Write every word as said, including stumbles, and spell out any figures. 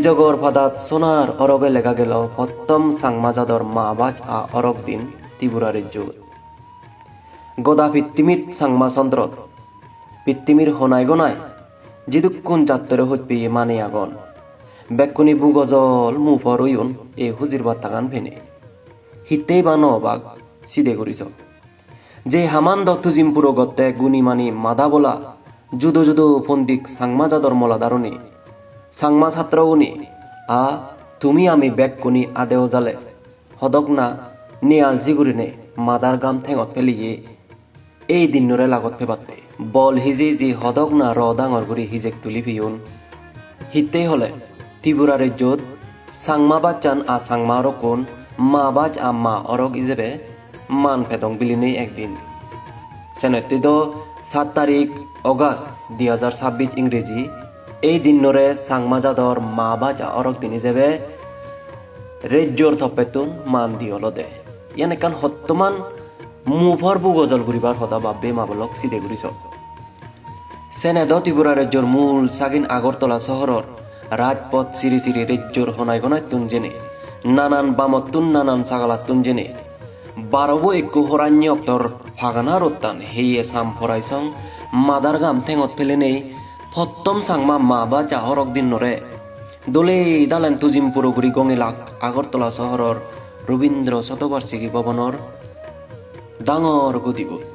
Jogor padat sonar oroge lega gelo pottom Changma jador ma baj a orok din Tripura rejjot. Goda pittimit Changma sondrot, pittimir honai gonai jidukkun jattore hoj peye mane agon, bekkune bugo jol mu por oyon ei hujir battagan pene. Hittei ba no obak, side guri so. Je haman do tujim puro gotte guni mani mada bola judo judo pondik Changma jador moladaruni, Changma satroguni, a tumi ami bekkuni ade ojale hodok na niyalji gurine madar gam thengot peliye ei dinnore lagot pebatte. Bol hiji hiji hodok na ro dangor guri hijek tuli peyon. Hittei hole Tripura rejjot Changma bachan a Changma orokkun ma baj a ma orok ijebe man pedong bilinei ekdin. Senottei do saat tarik August dui hajar sabbis ingreji, ei dinnore Changma jador ma baj a orok din ijebe rejjor toppettun man di olode. Iyan ekkan hottoman mu por bugo jol guribar hoda, babbe ma bolok, side guri so. Sene do Tripura rejjor mul sagin Agartala sohoror rajpot siri siri rejjor honai gonattun jene, nanan bamottun nanan sagalattun jene, barobo ekko horanye oktor pagana rottan heye sam porai song madar gam thengot pelenei pottom Changma ma baj a orok dinnore dole dalen tujim puro guri gongelak Agartala sohoror Robindro Sotobarsiki Bobonor dangor gudibot.